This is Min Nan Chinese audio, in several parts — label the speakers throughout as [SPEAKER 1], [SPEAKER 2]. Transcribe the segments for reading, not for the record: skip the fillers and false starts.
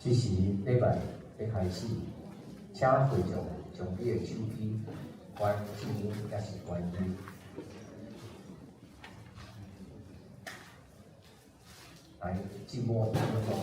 [SPEAKER 1] 這時禮拜欲開始，請會眾將你的手機關靜音抑是關機。來，靜默一分鐘。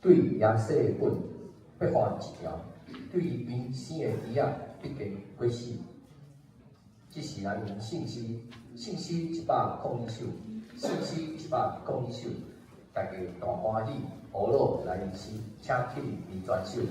[SPEAKER 1] 對耶洗的本必犯一條，對𪜶生的豬仔必經過死。這時咱用聖詩，聖詩101首，聖詩101首，大家大歡喜，呵咾來吟詩，請起立離全首。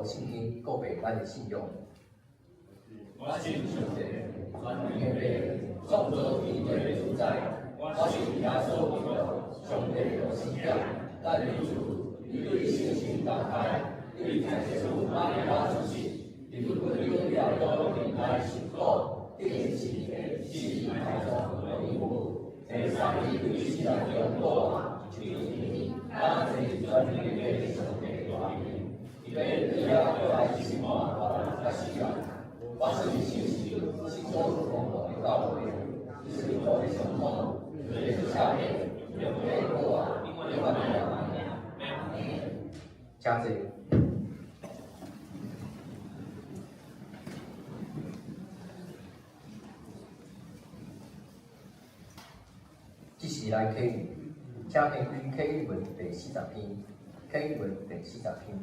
[SPEAKER 1] 聖經告白咱的信仰。
[SPEAKER 2] 我信上帝，全能的父，創造天地的主宰。我信耶穌基督，上帝的獨生子，咱的主，伊對聖神投胎，對祭司瑪利亞出世，佇本篤比拉多年代受苦，釘十字架，死埋葬，落陰府，第三日對死人中復活，上天，倚坐全能的上帝大位，伊欲對遐過來審判活人佮死人。我信聖神，聖所公共的教會，聖徒的相通，罪的赦免，肉體的復活，永遠的活。
[SPEAKER 1] 請坐。這時來啟諭，請翻開啟諭文第40篇，啟諭文第40篇。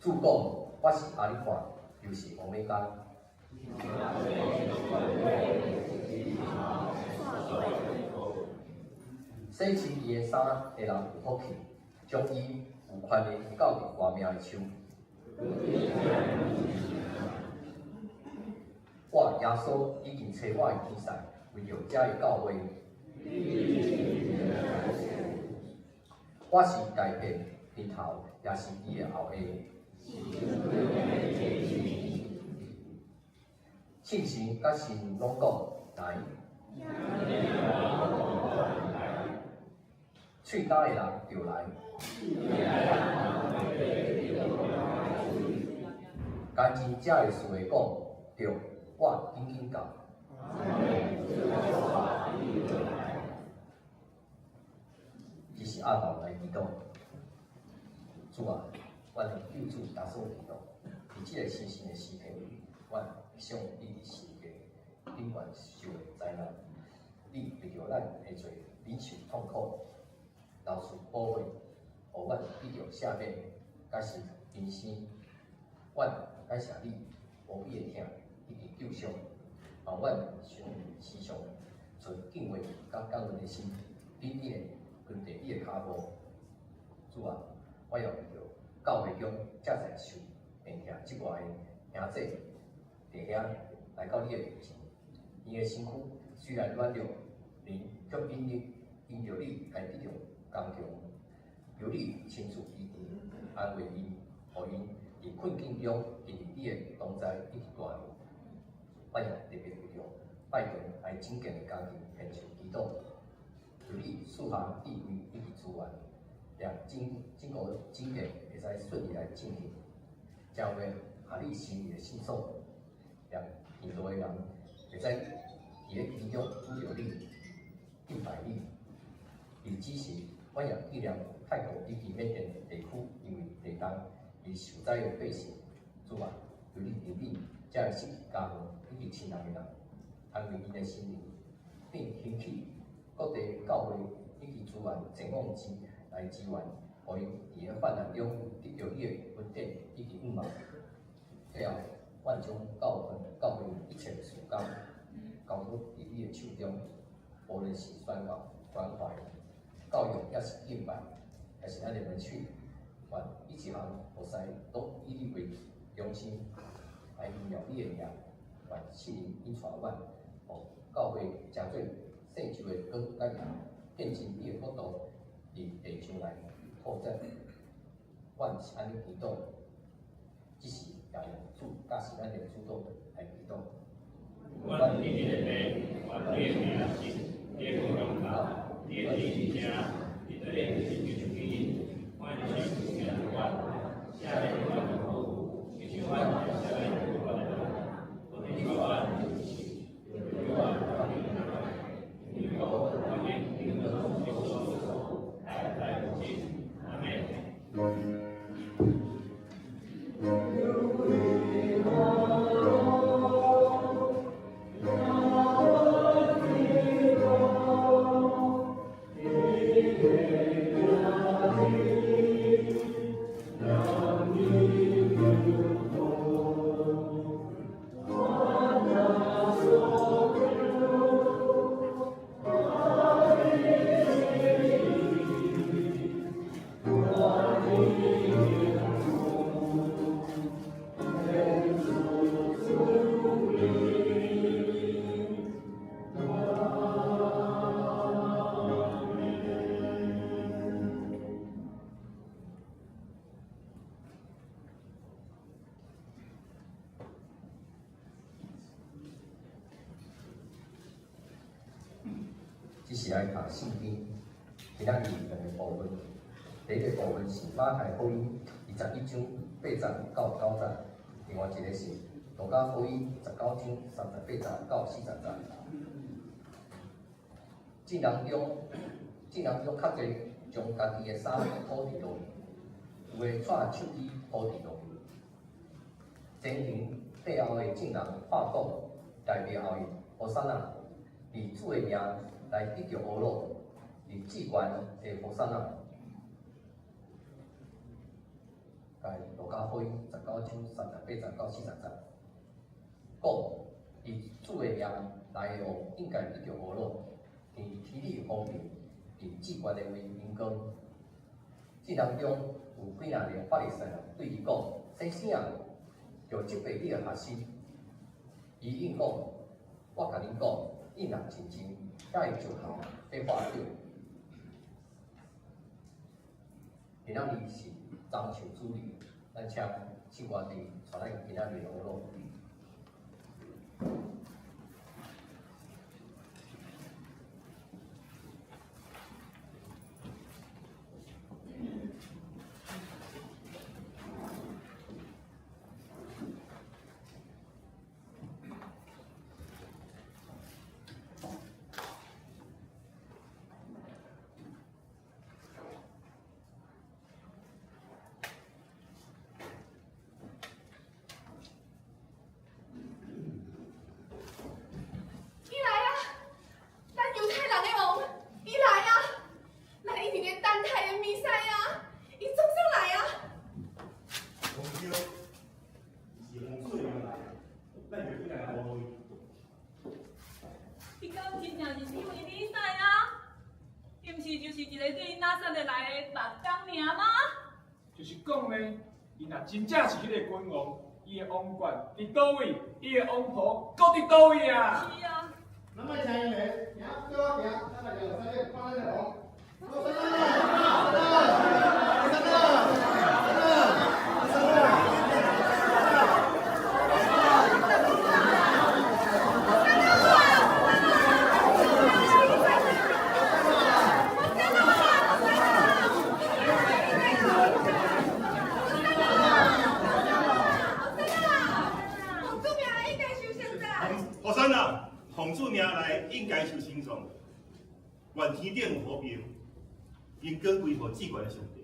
[SPEAKER 1] 主講，我是阿力法，又是歐米伽。洗清伊的衫的人有福氣，將伊有權利到佇活命的樹。我耶穌已經差我的天使圍繞這个教會。我是開片開頭，也是伊的後裔。聖神佮新婦攏講來，喙焦的人就來，乾淨這个事的講，對，我緊緊到。這是阿道來祈禱，主啊，阮的救主耶穌基督，佇這个神聖的時刻，阮想你佇十字架頂懸受的災難，你為著咱的罪忍受痛苦，流出寶血，予阮得著赦免，佮是重生。阮感謝你無比的疼以及救贖，予阮常時常存敬畏佮感恩的心，緊緊的跟綴你的跤步。主啊，我也為著教會中正在受病痛折磨的兄弟弟兄來到你的面前，𪜶的身軀雖然軟弱，靈卻因著你來得著剛強。求你親自醫治、安慰𪜶，予𪜶佇困境中經歷你的同在以及大能。我也特別為著拜堂來整建的工程獻上祈禱，求你賜下智慧以及資源，讓整個整建會使順利來進行，成為合你心意的聖所，讓更多的人會使佇咧其中拄著你、敬拜你。佇此時，阮也紀念泰國以及緬甸地區因為地動而受災的百姓。主啊，求你憐憫這个失去家園以及親人的人，安慰𪜶的心靈，並興起各地教會以及資源前往支來支援，予𪜶佇咧患難中得著你的恩典以及盼望。最後，阮將教會一切事工交託佇你的手中，無論是宣教、關懷、教育，抑是敬拜，抑是咱的門訓，願每一項服侍攏以你為中心，來榮耀你的名。願聖靈引帶阮，予教會成做世上的光佮鹽，見證你的國度佇地上來拓展。阮是按呢祈禱，這是也用主佮是咱的主禱來祈禱。
[SPEAKER 2] 阮天頂的父，願你的名聖，你的國降臨，你的旨意成，佇地親像天，阮的食予阮，赦免阮的過誤，親像阮也赦免過阮的人，無帶阮入試，救阮脫離兇惡，因為國、權柄、榮耀攏屬你，代代無盡。阿們。
[SPEAKER 1] 是來讀聖經，今仔日兩个部分，第一个部分是馬太福音21章8節到9節，另外一个是路加福音19章38節到40節。眾人中，眾人中較濟將家己的衫鋪佇路面，有的掣樹枝鋪佇路面。前行綴後的眾人喊講，大衛後裔和散那，以主的名來得著呵咾，佇至懸的和散那。來，路加福音19章38節到40節，講以主的名來的王應該得著呵咾，佇天裡豐盛，佇至懸的位榮光。眾人中有幾若个法利賽人對伊講：先生啊，著責備你的學生。伊應講：我共恁講，𪜶若靜靜，遐个石頭欲喊叫。今仔日是棕樹主日，咱請聖歌隊帶咱今仔日的呵咾。
[SPEAKER 3] 伊來啊！咱猶太人的王，伊來啊！咱一直咧等待的彌賽亞，伊總算來啊！
[SPEAKER 4] 王對，是奉主的名來，咱就起來呵咾伊。
[SPEAKER 5] 伊敢真正是這位彌賽亞？伊毋是就是一个對拿撒勒來的木工爾嗎？
[SPEAKER 6] 就是講呢，伊若真正是彼个君王，伊的王冠佇佗位，伊的王袍閣佇佗位啊？
[SPEAKER 5] 是啊。
[SPEAKER 7] 咱莫請伊來，行，綴我行，咱來耶路撒冷看咱的王。和散那！和散那！和散那！和散那！
[SPEAKER 3] 奉主名來應該受稱讚。
[SPEAKER 4] 和散那，奉主名來應該受稱頌。願天頂有和平，榮光歸予至懸的上帝。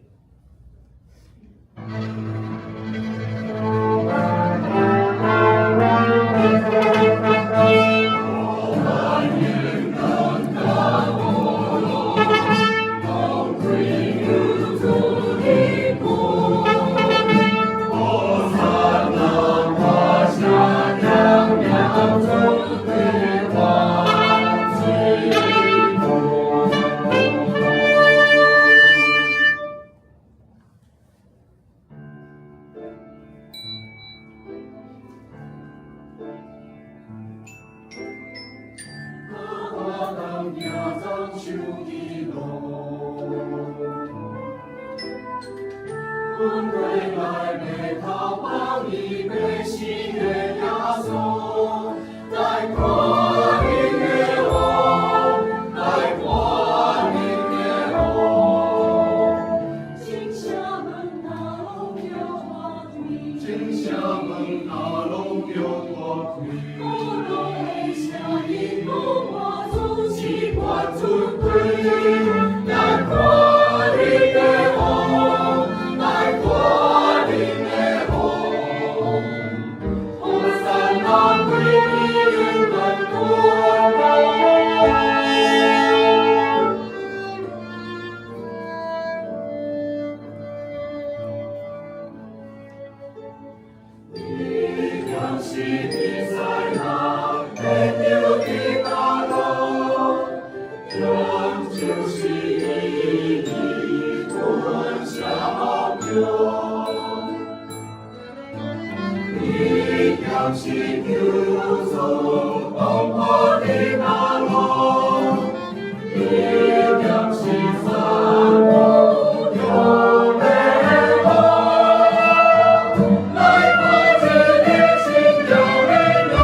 [SPEAKER 2] 阮過來欲投放伊欲死的耶穌，來看恁的王，來看恁的王。真城門口叫大開，
[SPEAKER 7] 真城門口攏叫大開。
[SPEAKER 2] 呵咾的聲音講我主是懸尊貴，來看恁的王，來看恁的王。和散那歸永遠君王。伊將是彌賽亞，欲救的大路，終就是伊的阮寫叫。伊將是救主，東坡的大路，伊將是山谷中的王，來看這個新造的路。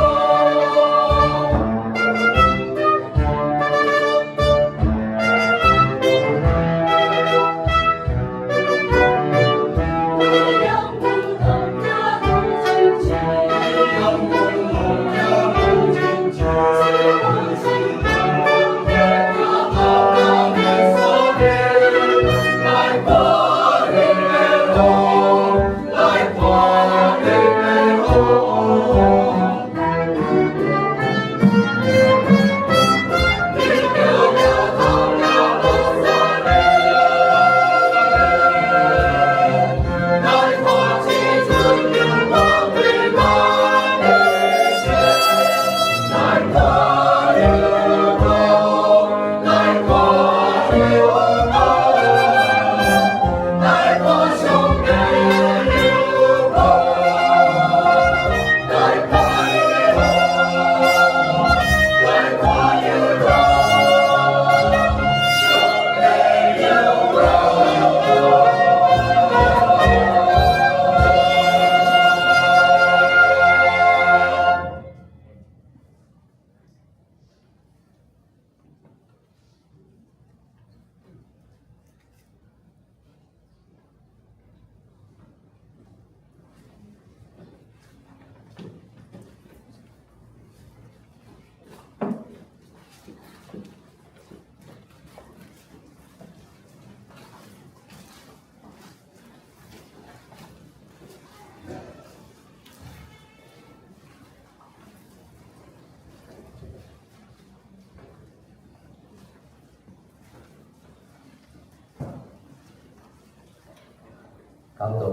[SPEAKER 1] 講道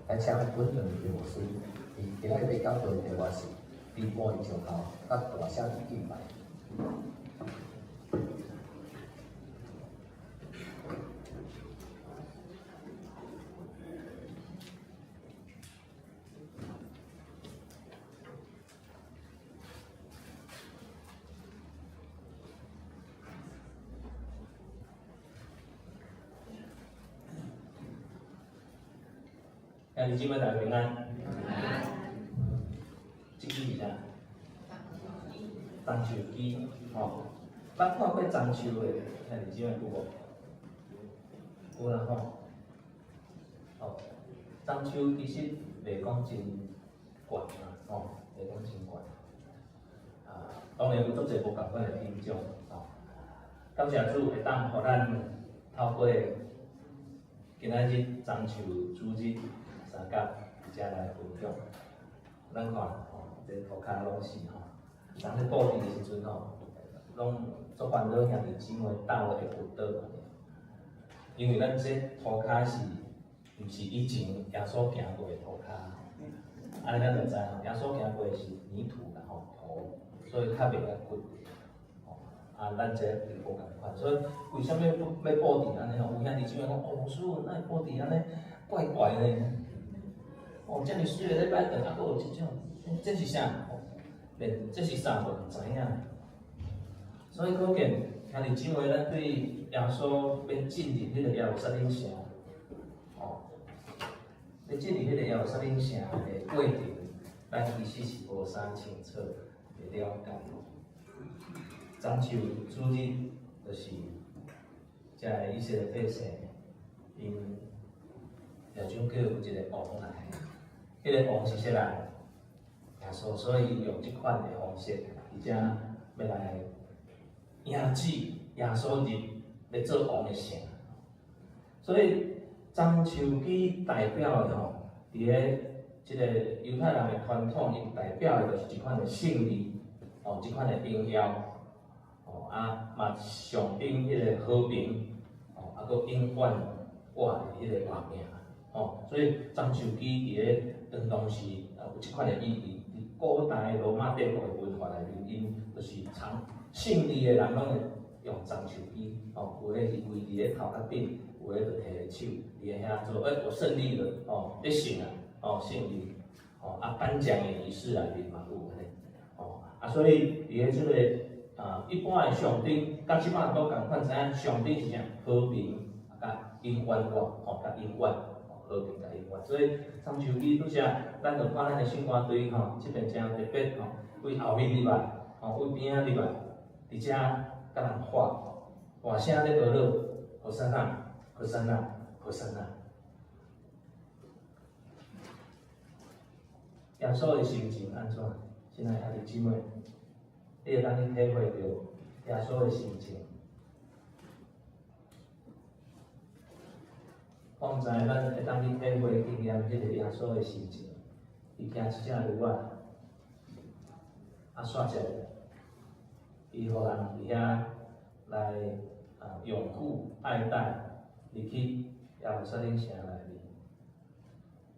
[SPEAKER 1] 來請本堂的牧師，伊今仔日欲講道的題目是悲歡的石頭，佮大聲敬拜。
[SPEAKER 2] 兄弟姊妹大家平安。這支是啥？樟樹枝，吼，捌看過樟樹的兄弟姊妹有無？有啦吼。哦，樟樹其實袂講真懸啦，吼，袂講真懸。啊，當然有足濟無仝款的品種，吼。感謝主會當予咱透過今仔日樟樹主日三甲佇遮來分享。咱看吼，這塗跤攏是吼，人咧布置的時陣吼，攏足煩惱兄弟姊妹倒會跌倒，因為咱這塗跤是毋是以前耶穌行過的塗跤？按呢咱就知吼，耶穌行過的是泥土啦吼，土，所以較袂遐骨。啊，咱這並無仝款，所以為啥物欲布置按呢吼？有兄弟姊妹講，哦，牧師，哪會布置按呢怪怪呢？哦，遮爾媠的禮拜堂，啊，閣有這種，這是啥？連這是啥都毋知影。所以可見，兄弟姊妹，咱對耶穌欲進入彼個耶路撒冷城，哦，欲進入彼個耶路撒冷城的過程，咱其實是無啥清楚的了解。樟樹主日就是遮个以色列百姓，𪜶也種叫有一个王來，彼个王是啥人？耶穌，所以用這款的方式，佇遮欲來迎接耶穌入欲做王的城。所以樟樹枝代表的吼，佇咧這个猶太人的傳統，𪜶代表的就是這款的勝利，哦，這款的榮耀。哦，啊，嘛象徵彼个和平，哦，啊，閣永遠活的彼个活命，哦，所以樟樹枝佇咧當當時啊有這款的意義。佇古代羅馬帝國的文化內面，𪜶就是從勝利的人攏會用樟樹枝，哦，有的是圍佇咧頭殼頂，有的就提咧手佇咧遐做，欸，我勝利了，哦，得勝啊，哦，勝利，哦，啊，頒獎的儀式內面嘛有按呢，哦，啊，所以佇咧這个。啊，一般的象徵，佮這擺都仝款，知影象徵是啥？和平，啊，佮永遠活，吼，佮永遠，和平佮永遠。所以樟樹枝拄才，咱就看咱的聖歌隊吼，這邊誠特別吼，對後面入來，吼，對邊仔入來，佇遮佮人喊，大聲咧學囉，和散那，和散那，和散那。耶穌的心情按怎？親愛兄弟姊妹。你會當去體會著耶穌的心情。我毋知咱會當去體會經驗彼个耶穌的心情。伊行一隻驢仔，啊，煞一个，伊予人佇遐來啊擁護愛戴入去耶路撒冷城內面。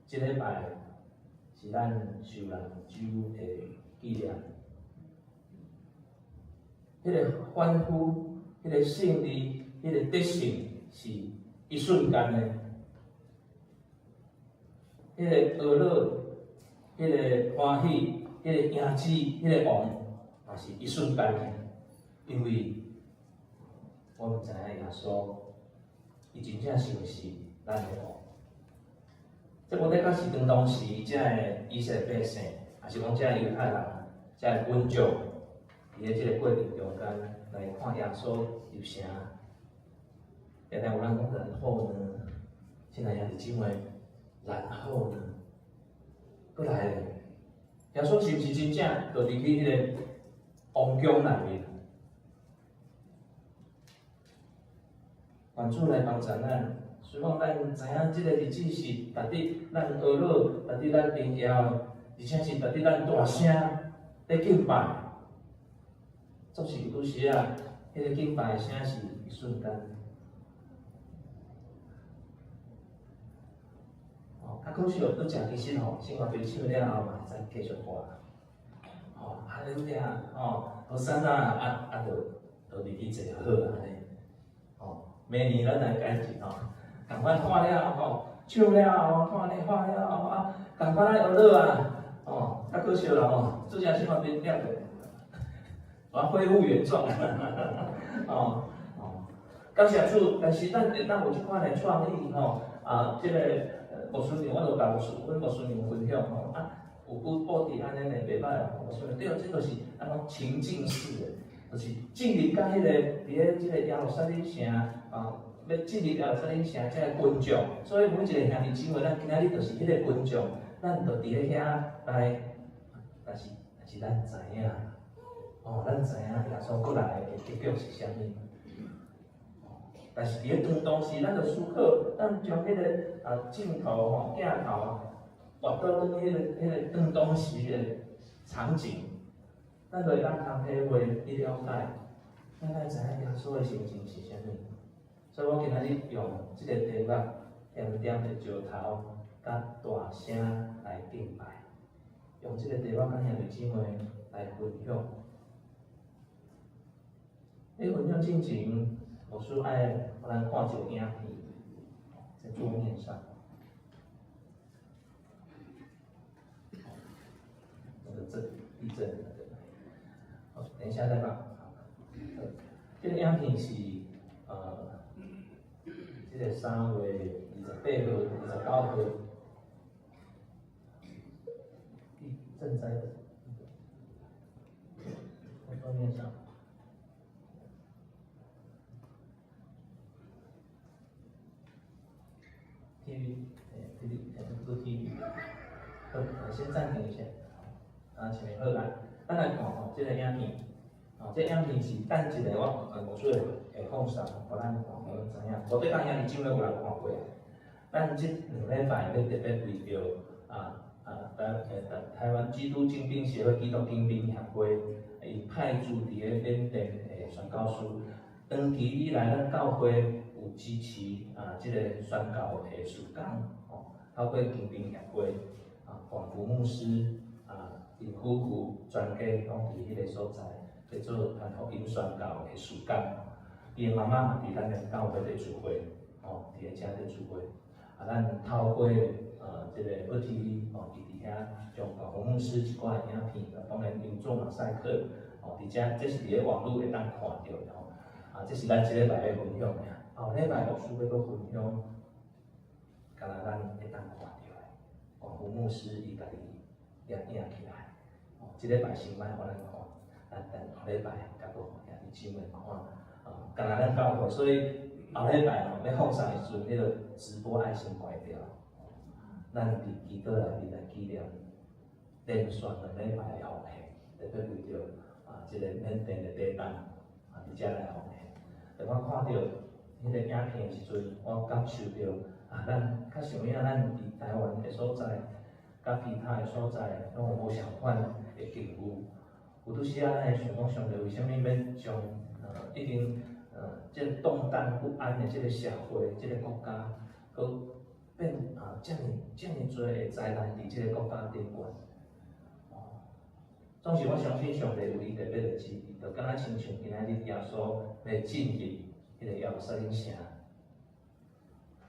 [SPEAKER 2] 這禮拜是咱受難週的紀念。彼个歡呼、彼个勝利、彼个得勝，是一瞬間的。彼个呵咾、彼个歡喜、彼个迎接、彼个王，嘛是一瞬間的。因為我毋知影耶穌，伊真正是毋是咱的王？這無得講是當當時遮个以色列百姓，抑是講遮个猶太人，遮个群眾。佇咧這个過程中間來看耶穌入城，常常有人講然後呢？親愛兄弟姊妹，然後呢？閣來咧？耶穌是毋是真正就入去彼个王宮內面？願主來幫助咱，希望咱知影這个日子是值得咱呵咾，值得咱榮耀，而且是值得咱大聲咧敬拜。總是有時啊，彼个敬拜的聲是一瞬間。
[SPEAKER 8] 啊，可惜拄才其實吼，生活隊唱了後嘛，會使繼續歌。吼，哈利路亞，吼，和散那，啊啊，就入去坐好按呢。吼，明年咱來改進吼，仝款看了後吼，唱了後，看咧看了後啊，仝款來學樂啊，吼，較可惜啦吼，拄才生活隊了個，我恢復原狀，哦哦，感謝主，但是咱會當有這款的創意吼，啊，這個牧師娘，我就共牧師，阮牧師娘分享吼，啊，有久布置按呢呢袂䆀哦，牧師娘對，這就是按怎情境式的，就是進入佮彼個佇咧這個耶路撒冷城啊，欲進入耶路撒冷城這个群眾，所以每一个兄弟姊妹，咱今仔日就是彼个群眾，咱就佇咧遐來，但是咱知影，哦，咱知影耶穌閣來的結局是啥物。但是佇咧當時，咱就思考，咱將彼個啊鏡頭吼鏡頭活倒轉彼個當時的場景，咱就會當通體會去了解，咱愛知影耶穌的心情是啥物。所以我今仔日用這個題目，點點的石頭佮大聲來敬拜，用這個題目佮兄弟姊妹來分享。咧分享進前，牧師愛予咱看一個影片，在桌面上。那個震地震那個，好，等一下再放。好，這個影片是這個3月28號、29號，地震災的，在桌面上。TV，欸，TV，欸，不是 TV，好，先暫停一下，啊，前面好來，咱來看吼，這個影片，吼，這個影片是等一下我牧師會放送，予咱看，予咱知影。無對講兄弟姊妹有人看過，咱這兩禮拜欲特別為著台灣基督精兵協會基督精兵協會，伊派駐佇咧緬甸的宣教師，長期以來咱教會有支持啊，這個宣教的事工，吼，透過精兵協會啊，廣福牧師啊，𪜶夫婦全家攏佇彼個所在，去做傳福音宣教的事工。伊的媽媽嘛佇咱的教會佇聚會，吼，佇咧遮佇聚會。啊，咱透過這個 VTV 吼，佇遐將廣福牧師一寡影片，當然有做馬賽克，吼，佇遮這是佇咧網路會當看著的吼。啊，這是咱這禮拜欲分享的。後禮拜牧師欲閣分享，敢若咱會當看著的，廣福牧師伊家己攝影起來，吼，這禮拜先莫予咱看，咱等後禮拜才閣予兄弟姊妹看。啊，敢若咱教會，所以後禮拜吼欲放送的時陣，彼個直播愛先關掉。咱佇祈禱內面來紀念，連續兩禮拜的奉獻，特別為著啊，這個緬甸的地震啊，佇遮來奉獻。當我看著彼個影片的時陣，我感受著啊，咱較想影咱佇台灣的所在，佮其他的所在攏有無相款的境遇。有拄時仔，咱會想講，上帝為啥物欲將已經這個動盪不安的這個社會、這個國家，閣變啊遮爾遮爾濟的災難佇這個國家頂懸？哦，總是我相信上帝有伊特別的旨意，就敢若親像今仔日耶穌欲進入彼個耶路撒冷城，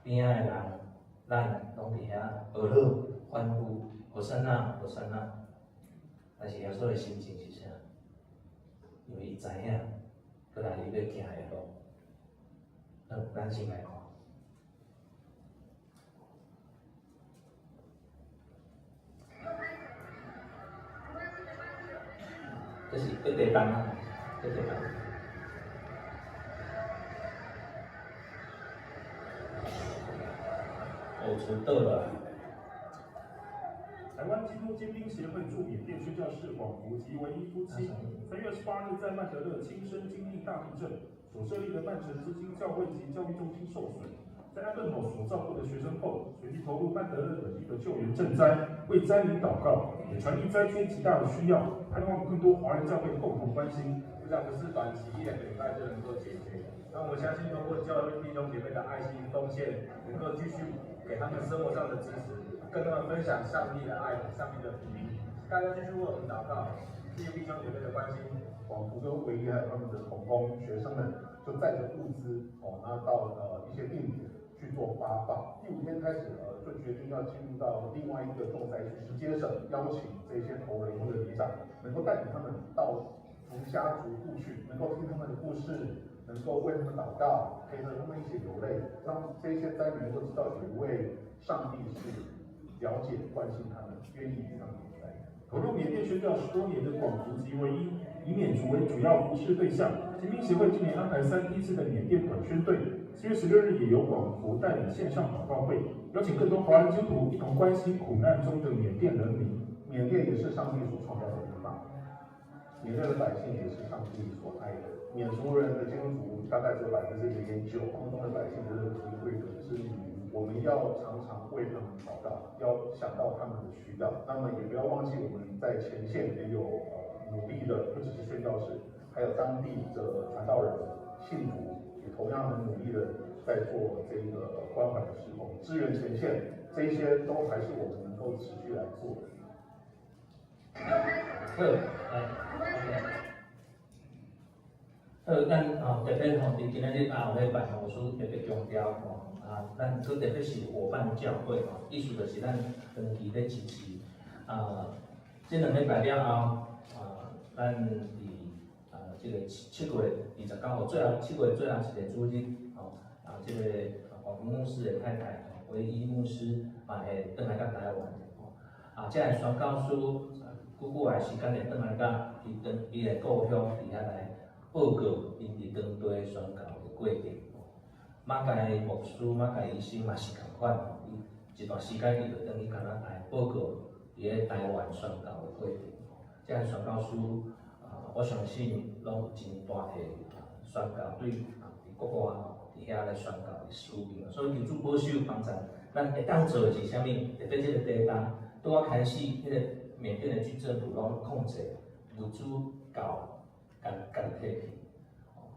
[SPEAKER 8] 邊仔的人，咱攏佇遐呵咾歡呼，和散那，和散那。但是耶穌的心情是啥？因為伊知影，閣來伊欲行的路。咱先來看。這是閣地震啊，閣地震。哦，厝倒落來。
[SPEAKER 9] 台灣基督精兵協會駐緬甸宣教士廣福及唯一夫妻，3月28日在曼德勒親身經歷大地震，所設立的曼城之星教會及教育中心受損，在安頓好所照顧的學生後，隨即投入曼德勒本地的救援賑災，為災民禱告，也傳遞災區極大的需要，盼望更多華人教會共同關心。
[SPEAKER 7] 我想不是短期一兩個禮拜就能夠解決。
[SPEAKER 10] 那我們相信，通過教會弟兄姐妹的愛心奉獻，能夠繼續給他們生活上的支持，跟他們分享上帝的愛、上帝的福音。大家繼續為我們禱告，謝謝弟兄姐妹的關心。
[SPEAKER 9] 廣福跟唯一還有他們的同工學生們，就載着物資哦，那到一些定點去做發放。第五天開始，就決定要進入到另外一個重災區，直接省邀請這些頭人或者里長，能夠帶領他們到逐家逐戶去，能夠聽他們的故事，能夠為他們禱告，陪着他們一起流淚，讓這些災民能夠知道有一位上帝是了解、關心他們，願意與他們同在。
[SPEAKER 11] 投入緬甸宣教10多年的廣福及唯一，以緬族為主要服事對象。精兵協會今年安排3梯次的緬甸短宣隊，7月16日也由廣福帶領線上禱告會，邀請更多華人基督徒一同關心苦難中的緬甸人民。
[SPEAKER 9] 緬甸也是上帝所創造的地方，緬甸的百姓也是上帝所愛的。緬族人的基督徒大概只有0.9%，當中的百姓就是貧貴的之餘，我們要常常為他們禱告，要想到他們的需要。那麼也不要忘記我們在前線也有努力的，不只是宣教士，還有當地的傳道人、信徒，也同樣很努力的在做這個關懷的事工，支援前線，這一些都還是我們能夠持續來做的。
[SPEAKER 8] 好，來，OK。好，咱吼特別吼，佇今仔日後禮拜牧師特別強調吼，啊，咱閣特別是夥伴教會吼，意思就是咱長期咧支持。啊，這2禮拜了後，啊，咱佇啊這個7月29號最後七月最後一個主日，吼，啊，這個廣福牧師的太太唯一牧師嘛會轉來到台灣，吼，啊，這个宣教師久久的時間會轉來到伊當伊的故鄉佇遐來報告𪜶佇當地宣教的過程。馬偕牧師、馬偕醫生嘛是仝款，伊一段時間伊就轉去加拿大報告佇咧台灣宣教的過程。這个宣教師啊，我相信攏有真大的宣教對啊，佇國外佇遐來宣教的使命。所以求主保守幫助，咱會當做的是啥物？特別這個地動，拄仔開始，彼個緬甸的軍政府攏控制物資到，共家己提去，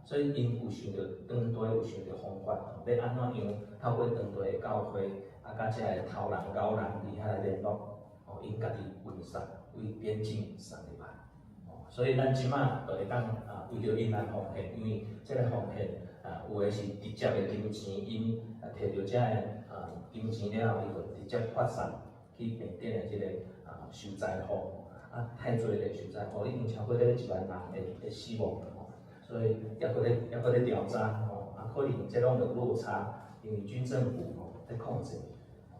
[SPEAKER 8] 所以𪜶有想著當地有想著方法，欲按怎樣透過當地的教會，啊，佮這个頭人、𠢕人佇遐來聯絡，哦，𪜶家己運送為邊境送入來，哦，所以咱這馬就會當啊為著𪜶來奉獻，因為這个奉獻啊有的是直接的金錢，𪜶啊提著這个啊金錢了後，伊就直接發送去緬甸的這个啊受災戶，啊太濟咧受災戶已經超過咧1萬人的死亡吼，所以猶閣咧調查吼，啊可能這攏有落差，因為軍政府吼咧控制，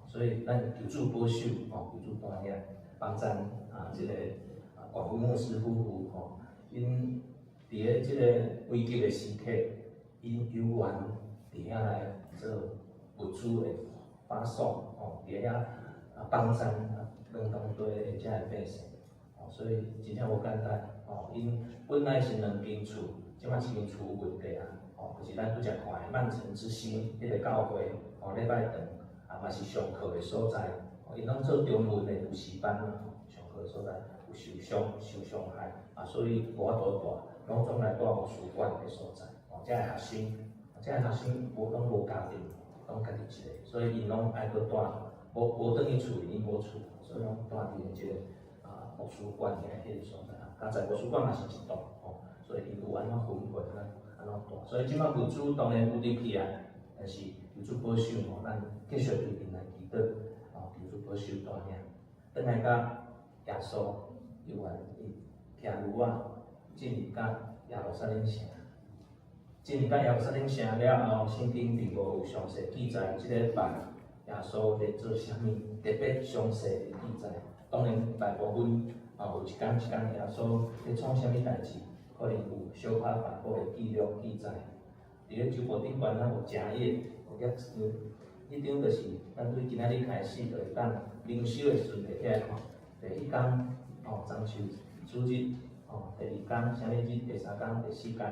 [SPEAKER 8] 所以咱求主保守吼，求主帶領幫贊啊這个啊廣福牧師夫婦吼，𪜶佇咧這個危急的時刻，𪜶猶原佇遐來做物資的發送吼，佇遐啊幫贊兩當地的這個百姓，吼，所以真正無簡單吼。𪜶本來是兩間厝，這擺一間厝有問題啊，吼，就是咱拄才看的曼城之星彼個教會，吼，禮拜堂啊嘛是上課的所在，𪜶攏做中文的補習班嘛，上課的所在有受傷受傷害，啊，所以無法度蹛，攏總來蹛圖書館的所在，吼，這个學生，這个學生無攏無家庭，攏家己一个，所以𪜶攏愛閣蹛，無無轉去厝，𪜶無厝，所以攏蹛佇這個啊圖書館遐彼個所在，啊，佳哉圖書館嘛是一棟，吼，所以𪜶有按怎分配，按怎蹛，所以這擺物資當然有入去啊，但是求主保守吼，咱繼續為𪜶來祈禱，吼，求主保守帶領，轉來到耶穌猶原伊騎驢仔進入到耶路撒冷城，進入到耶路撒冷城了後，聖經並無有詳細記載這禮拜耶穌咧做啥物特別詳細的記載。當然大部分啊有一工一工耶穌咧創啥物代誌，可能有小可反覆的記錄記載。佇咧周報頂懸咱有誠頁，有遐一張，彼張就是咱對今仔日開始就會當靈修的時陣摕起來看。第一工吼，中秋主日吼，第二工啥物日，第三工、第四工，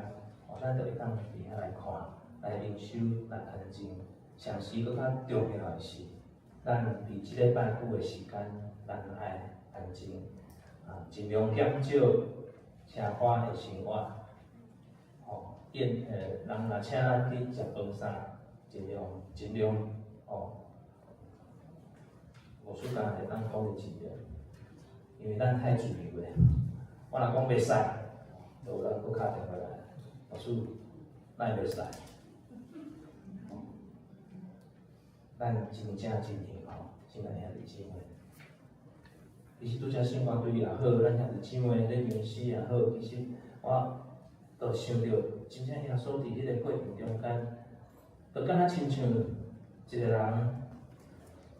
[SPEAKER 8] 吼，咱就會當佇遐來看，來靈修，來安靜。上時閣較重要的是，咱佇這禮拜久的時間，咱愛安靜，啊，盡量減少奢華的生活，吼。宴人若请咱去食饭啥，尽量尽量哦，牧师敢会当讲的尽量，因为咱太自由咧。我若讲袂使，就有人閣敲电话来，牧师，哪会袂使？咱真正真幸福，亲爱兄弟姊妹。其实拄才圣歌队也好，咱兄弟姊妹咧吟诗也好，其实我都想著，真正耶稣伫彼个过程中间，就敢若亲像一个人，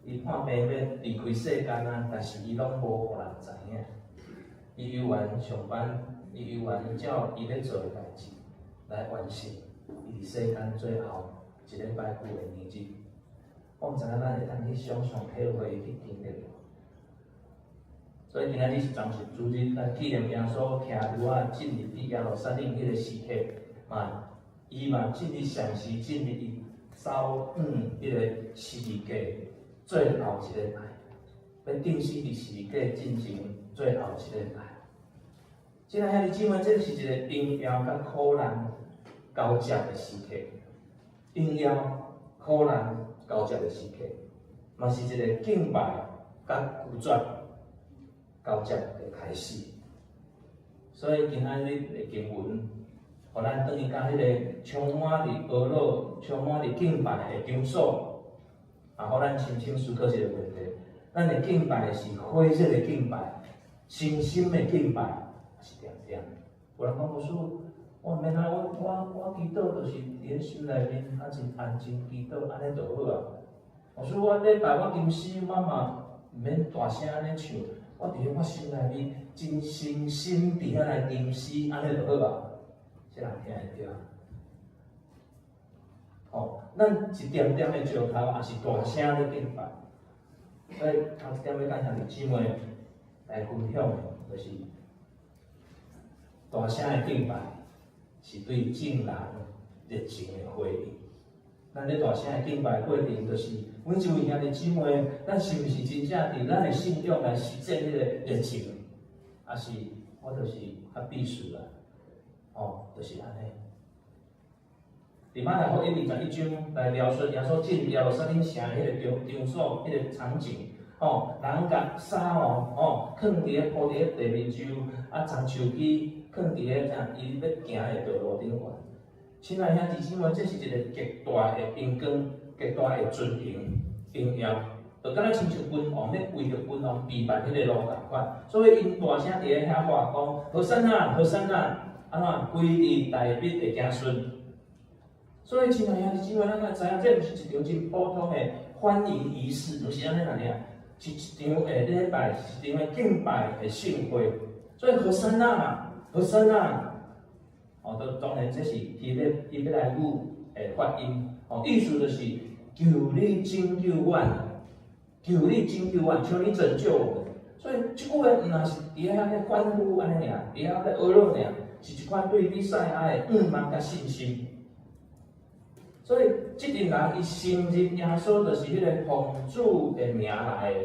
[SPEAKER 8] 伊破病欲离开世间啊，但是伊拢无予人知影。伊犹原上班，伊犹原照伊咧做的代志来完成伊伫世间最后一礼拜久的年日。我毋知影咱会当去想象、体会、去经历无。所以今仔日是棕树主日，咱纪念耶稣骑驴仔进入伫耶路撒冷彼个时刻，嘛，伊嘛进入上时进入伊走向彼个十字架最后一礼拜，欲钉死伫十字架进前最后一礼拜。亲爱兄弟姊妹，这是一个荣耀佮苦难交接的时刻，荣耀苦难交接的时刻，嘛是一个敬拜佮拒绝交接的开始。所以今仔日的经文，予咱转去到彼个充满伫呵咾、充满伫敬拜的场所，也予咱深深思考一个问题：咱的敬拜是火热的敬拜、诚心的敬拜，抑是恬恬？有人讲牧师，我毋免啊，我我我祈祷就是伫咧心内面啊，真安静祈祷，按呢就好啊。牧师，我礼拜我吟诗，我嘛毋免大声按呢唱，我伫咧我心内面真诚心伫遐来吟诗，按呢就好啊。这人听会著？吼，咱一点点的石头，抑是大声咧敬拜。所以头一点欲佮兄弟姊妹来分享的，就是大声的敬拜是对众人热情的回应。咱咧大声的敬拜过程，就是每一位兄弟姊妹，咱是毋是真正伫咱的信仰来实践彼个热情？抑是我就是较避暑啦，哦，就是按呢。伫马太福音21章来描述耶稣进耶路撒冷城的彼个场场所、彼个场景，吼，人共衫哦，吼，囥伫咧铺伫咧地面上，啊，棕树枝囥伫咧啥，伊欲行的道路顶悬。亲爱兄弟姊妹，这是一个极大的荣光、极大的尊荣、荣耀，就敢若亲像君王咧为著君王备办彼个路仝款，所以𪜶大声伫咧遐喊讲：和散那，和散那，按怎归伫大卫的子孙。所以，亲爱兄弟姊妹，咱爱知影，这毋是一场真普通的欢迎仪式，毋是按呢尔，是一场的礼拜，是一场的敬拜的盛会。所以，和散那，和散那，哦，都当然这是希伯来语的发音，哦，意思就是求你拯救阮，求你拯救阮，求你拯救我们。所以，这句话毋但是伫遐咧欢呼按呢尔，伫遐咧呵咾尔，是一款对弥赛亚的向望佮信心。所以，这群人伊承认耶稣就是彼个奉主的名来的，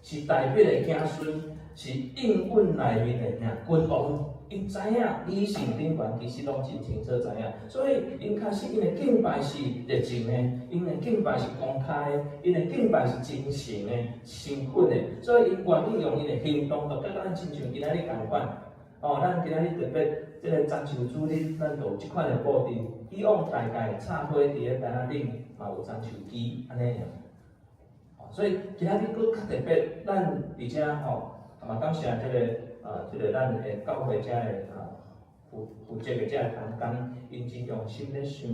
[SPEAKER 8] 是大卫的子孙，是应允内面的君王。𪜶知影理性顶悬其实拢真清楚知影，所以𪜶确实𪜶的敬拜是热情的，𪜶的敬拜是公开的，𪜶的敬拜是真诚的、诚恳的，所以𪜶愿意用𪜶的行动，就佮咱亲像今仔日仝款。哦，咱今仔日特别这个棕树主日，咱就有这款的布置。以往大概插花伫咧台仔顶嘛有棕树枝按呢尔。哦，所以今仔日阁较特别，咱伫遮吼，嘛感谢这个啊，这个咱的教会遮的啊负负责的遮个同工，𪜶真用心咧想，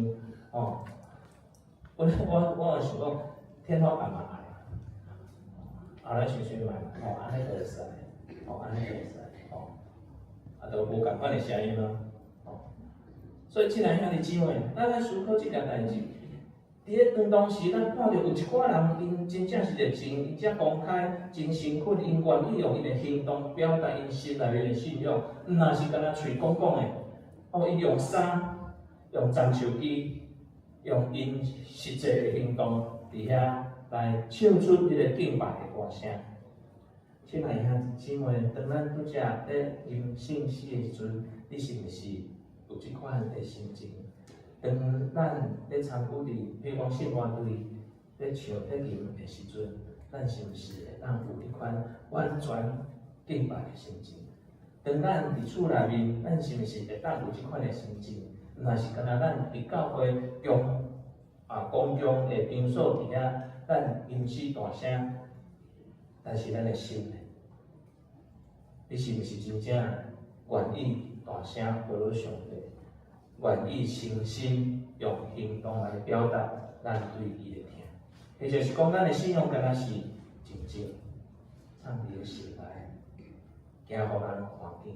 [SPEAKER 8] 吼。本来我我想讲天花板嘛爱，后来想想嘛，吼，按呢就会使，吼，按呢就会使，吼。啊，都无仝款的声音啊，吼！所以，亲爱兄弟姊妹，咱来思考这件代志。伫咧当当时，咱看著有一寡人，𪜶真正是热情，𪜶遮公开，真诚恳，𪜶愿意用𪜶的行动表达𪜶心内面的信仰，毋但是干焦喙讲讲的，哦，𪜶用衫，用棕树枝，用𪜶实际的行动，伫遐来唱出彼个敬拜的歌声。亲爱兄弟姊妹，当咱拄才咧吟圣诗的时阵，你是毋是有这款的心情？當咱咧參與佇，比如講聖樂隊咧唱咧琴的時陣，咱是毋是會當有彼款完全敬拜的心情？當咱佇厝內面，咱是毋是會當有這款的心情？毋若是干焦咱佇教會中啊公共的場所佇遐，咱吟詩大聲，但是咱的心呢？你是毋是真正願意大聲呼嚕上帝？願意誠心用行動來表達咱對伊的疼，或者是講咱的信仰敢若是靜靜藏佇个心內，驚予人看見，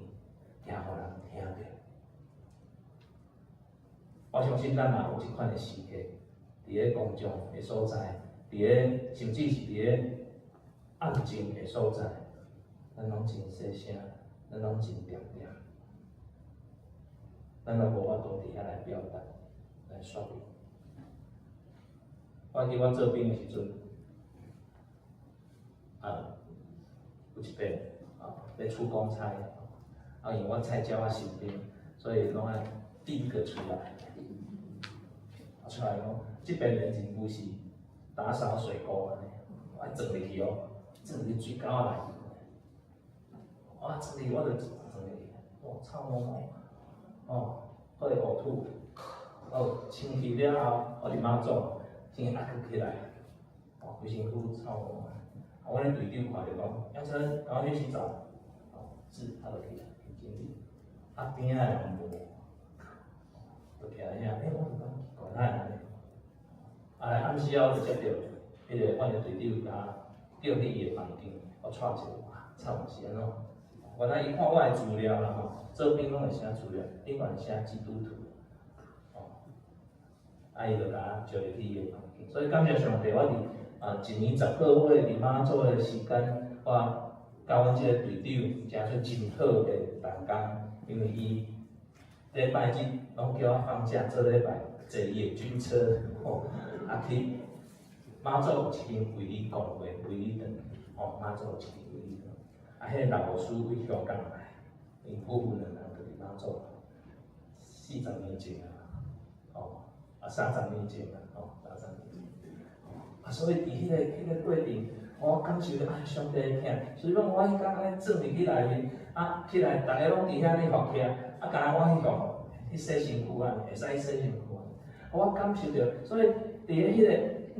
[SPEAKER 8] 驚予人聽著。我相信咱嘛有這款的時刻，佇个公眾的所在，佇个甚至是佇个暗靜的所在，咱攏真細聲，咱攏真恬恬。咱攏無法度佇遐來表達，來說明。我記我做兵的時陣，啊，有一擺啊，咧出公差，啊，因為我菜鳥仔新兵，所以攏愛第一個出來。啊，出來講，這邊的任務是打掃水溝按呢，我愛鑽入去哦，鑽入去水溝仔內。我鑽入去，我就鑽入去，哇，臭毛毛。哦，閣會嘔吐，哦，清氣了後，我佇媽祖先壓閣起來，哦，規身軀臭毛毛。啊，阮彼隊長看著講，楊生，趕快去洗澡。哦，是，他就起來去整理。啊，邊仔的人無，就徛遐，欸，我就講奇怪，哪會按呢？啊，來暗時仔我就接著彼个阮的隊長共我叫去伊的房間，我帶一下，哇，慘是按怎？原來伊看我的資料啦吼，做兵攏會寫資料，頂懸寫基督徒，哦，啊伊就共我招入去伊的房間，所以感謝上帝，我佇啊一年10個月佇媽祖的時間，我佮阮這个隊長成做真好的同工，因為伊禮拜日攏叫我放假做禮拜坐伊的軍車，吼，啊去媽祖有一間衛理公會，衛理堂，吼，媽祖有一間衛理堂。啊，彼个老牧師佇香港來，𪜶夫婦兩人就佇媽祖，40年前啊，吼，啊30年前啊，吼，30年前，啊，所以佇彼个過程，我感受著啊，上帝的疼，所以講我彼工按呢鑽入去內面，啊，起來，逐家攏佇遐咧學起來，啊，干焦我去予去洗身軀按呢，會使去洗身軀按呢，我感受著，所以佇咧彼个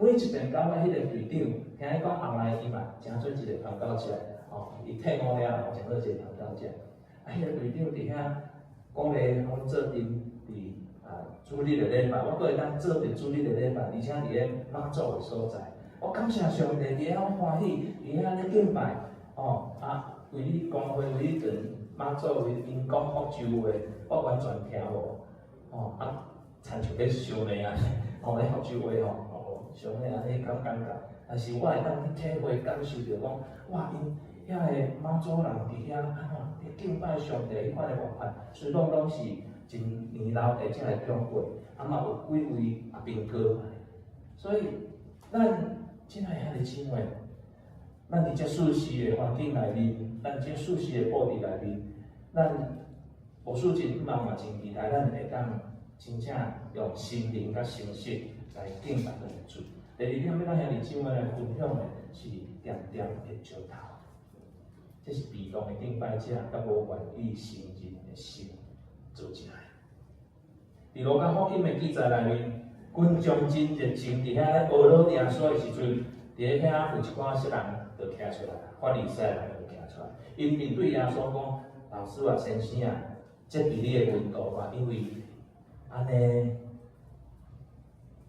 [SPEAKER 8] 每一遍感覺彼个隊長，聽伊講後來伊嘛成做一個傳教者。吼，伊退伍了後，成做一個傳教者。啊，彼个隊長佇遐鼓勵阮做陣佇啊主日的禮拜，我閣會當做陣主日的禮拜，而且佇咧媽祖的所在。我感謝上帝，佇遐我歡喜，佇遐咧敬拜，吼啊，為你講話，為你傳媽祖，為𪜶講福州話，我完全聽無，吼啊，親像咧相罵按呢，吼咧福州話吼，哦，相罵按呢敢尷尬，但是我會當去體會感受著講，哇，𪜶遐個媽祖人佇遐按怎佇敬拜上帝彼款的方法，雖講攏是真年老的遮个長輩，啊嘛有幾位阿兵哥，所以咱親愛兄弟姊妹，咱佇這舒適的環境內面，咱這舒適的布置內面，咱無輸真毋茫嘛真期待咱會當真正用心靈佮誠實來敬拜咱的主。第二點，欲佮兄弟姊妹來分享的是恬恬的石頭，這是被動的敬拜者佮無願意承認的心做出來。佇路加福音的記載內面，群眾真熱情佇遐咧呵咾耶穌的時陣，佇遐有一寡世人就徛出來，法利賽人就徛出來，𪜶面對耶穌講：老師啊，先生啊，責備你的門徒啊，因為按呢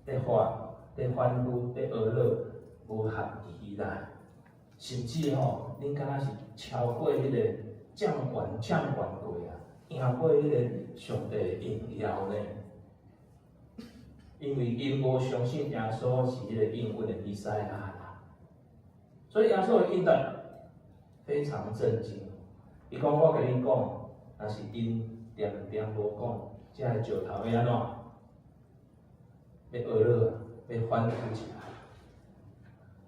[SPEAKER 8] 咧喝、咧歡呼、咧呵咾，無合宜啦，甚至吼，恁敢若是超過彼个掌權掌權過啊，贏過彼個上帝的榮耀呢？因為𪜶無相信耶穌是彼個應允的彌賽亞啦，所以耶穌的應答非常震驚。伊講：我共恁講，若是𪜶恬恬無講，這个石頭欲按怎？欲呵咾啊，欲歡呼起來。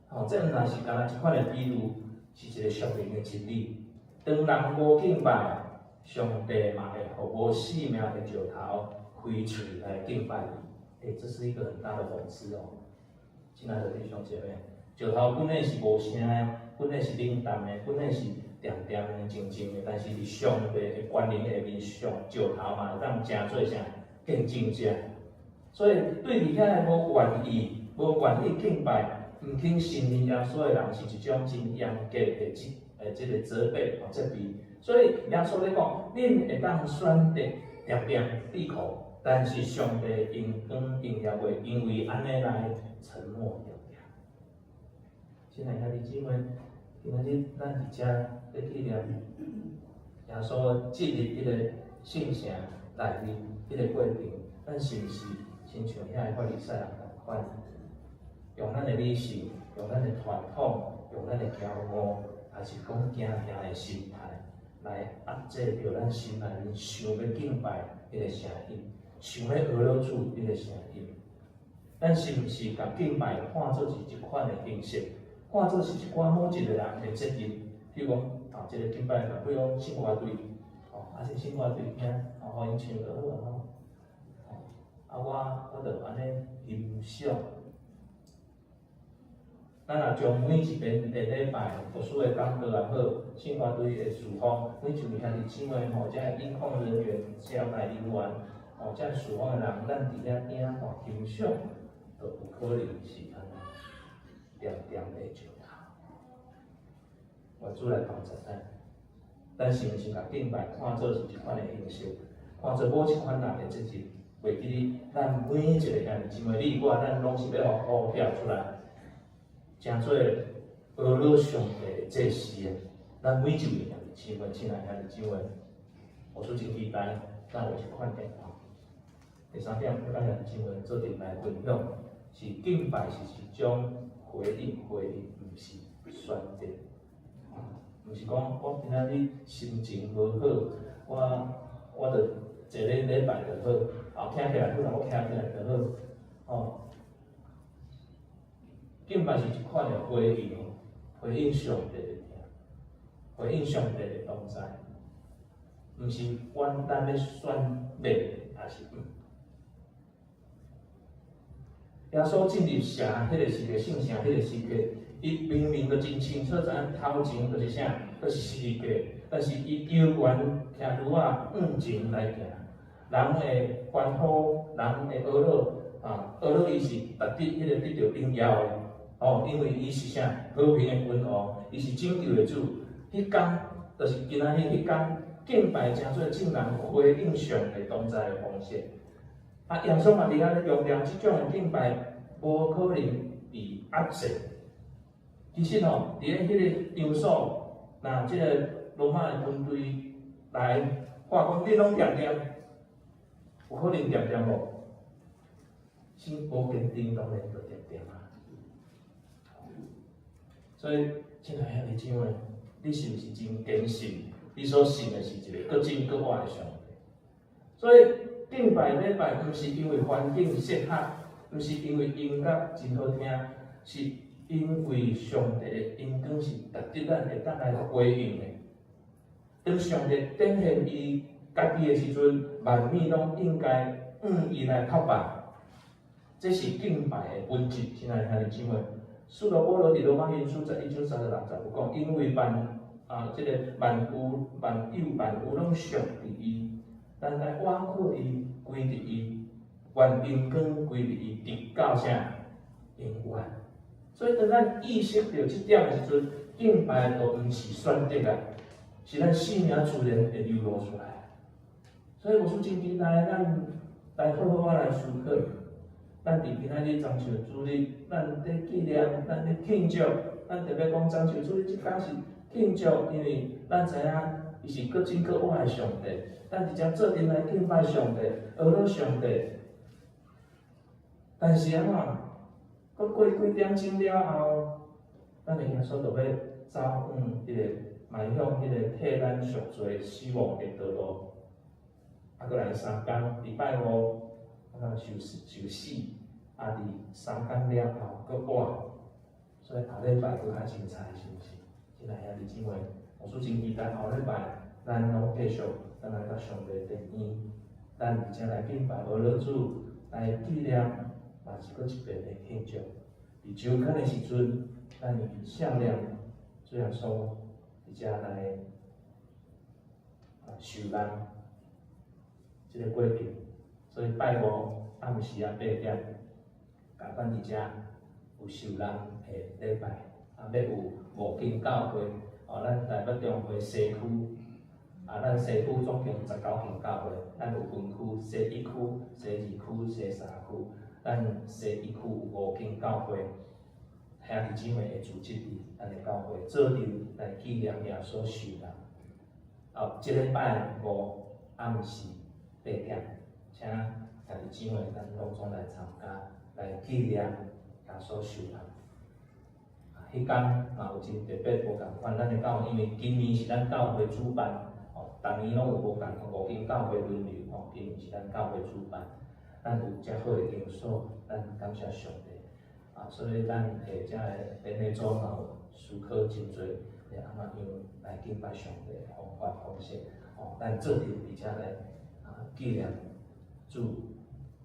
[SPEAKER 8] 吼，這毋但是干焦一款的比喻，是一個屬靈的真理。當人無敬拜，上帝嘛會予無性命的石頭開喙來敬拜伊。欸，這是一個很大的諷刺哦，親愛的弟兄姐妹，石頭本來是無聲的，本來是冷淡的，本來是恬恬的、靜靜的，但是佇上帝的權能下面，上石頭嘛會當成做啥見證者。所以對佇遐个無願意、無願意敬拜、毋肯承認耶穌的人，是一種真嚴格的這個責備哦責備。所以耶穌咧講，恁會當選擇恬恬閉口。但是上帝榮光榮耀會因為按呢來沉默恬恬。親愛兄弟姊妹，今仔日咱佇遮咧紀念耶穌進入彼個聖城內面彼個過程，咱是毋是親像遐个法利賽人仝款，用咱的理性，用咱的傳統，用咱的驕傲，抑是講驚驚的心態，來壓制著咱心內面想欲敬拜彼個聲音？想欲學了主彼個聲音，咱是毋是共敬拜看做是這款的形式，看做是一寡某一個人的責任？比如講，啊，這個敬拜嘛，比如講聖歌隊，哦，啊，這聖歌隊聽，哦，予𪜶唱就好啊吼。啊，我就按呢欣賞。咱若將每一遍的禮拜牧師的講道也好，聖歌隊的事奉，每一位兄弟姊妹吼，遮音控人員、招待人員，吼，遮事奉的人，咱佇遐聽看欣賞，都有可能是按呢恬恬的石頭。願主來幫助咱，咱是毋是共敬拜看做是這款的形式，看做某一款人的責任？袂記得咱每一個兄弟姊妹，你我，咱攏是欲予呼召出來。成做呵咾上帝的祭司的，咱每一位兄弟姊妹，親愛兄弟姊妹，我真期待咱有這款變化。第三點，欲佮兄弟姊妹做陣來分享，是敬拜是一種回應，回應，毋是選擇，毋是講我今仔日心情無好，我就坐咧禮拜就好，啊，徛起來，好啦，我徛起來就好，哦。敬拜是一款的回應，回應上帝的疼，回應上帝的同在，毋是管咱欲選欲，抑是毋。耶穌進入城，彼個時刻，聖城彼個時刻，伊明明就真清楚知影頭前就是啥，就是十字架，但是伊猶原騎驢仔向前來行，人會歡呼，人會呵咾，啊，呵咾伊是值得彼個得著榮耀的。哦，因為伊是啥？和平的君王，伊是拯救的主。彼工就是今仔日彼工敬拜，成做眾人回應上帝同在的方式。啊，耶穌嘛佇遐咧強調，這種的敬拜無可能被壓制。其實吼，佇咧彼個場所，若這個羅馬的軍隊來看講，恁攏恬恬，有可能恬恬無？心無堅定，當然就恬恬啊。所以，親愛兄弟姊妹，你是毋是真堅信？你所信的是一個閣真閣活的上帝？所以敬拜禮拜，毋是因為環境適合，毋是因為音樂真好聽，是因為上帝的榮光是值得咱會當來回應的。當上帝展現伊家己的時陣，萬物攏應該向伊來叩拜。這是敬拜的本質，親愛的兄弟姊妹。使徒保羅佇羅馬書11章36節有講，因為萬啊，這個萬有、萬有、萬有攏屬佇伊，咱愛倚靠伊，歸佇伊，願榮光歸佇伊，直到啥？永遠。所以當咱意識著這點的時陣，敬拜就毋是選擇啊，是咱生命自然會流露出來。所以牧師真期待咱來好好仔來思考。咱佇今仔日棕樹主日，咱佇紀念，咱佇慶祝，咱特別講棕樹主日這工是慶祝，因為咱知影伊是閣真閣活的上帝。咱佇遮做陣來敬拜上帝，呵咾上帝。但是按怎，閣過幾點鐘了後，咱的耶穌就欲走往彼個邁向彼個替咱贖罪死亡的道路。啊，閣來三工，禮拜五。啊，受死受死，啊，佇三工了後閣活，所以後禮拜閣較精彩，是毋是？親愛兄弟姊妹，牧師真期待後禮拜，咱攏繼續，咱來佮上帝殿院，咱佇遮來敬拜阿樂主，來紀念，嘛是閣一遍的慶祝。佇周刊的時陣，咱以笑臉主耶穌佇遮來受難這个過程。所以拜五暗時仔8點，共款佇遮有受難的禮拜，啊，欲有五間教會，哦，咱台北中會西區，啊，咱西區總共19間教會，咱有分區，西一區、西二區、西三區，咱西一區有五間教會，兄弟姊妹會組織佇咱的教會，做陣來紀念耶穌受難。啊，這禮拜五暗時8點，請兄弟姊妹咱攏總來參加，來紀念耶穌受難。啊，彼工嘛有真特別無仝款，咱的教會因為今年是咱教會主辦，哦，逐年攏有無仝款五間教會輪流，吼，今年是咱教會主辦，咱有遮好的場所，咱感謝上帝。啊，所以咱下遮的典禮組嘛有思考真濟，欲按怎樣來敬拜上帝的方法方式，吼，咱做陣佇遮來啊紀念主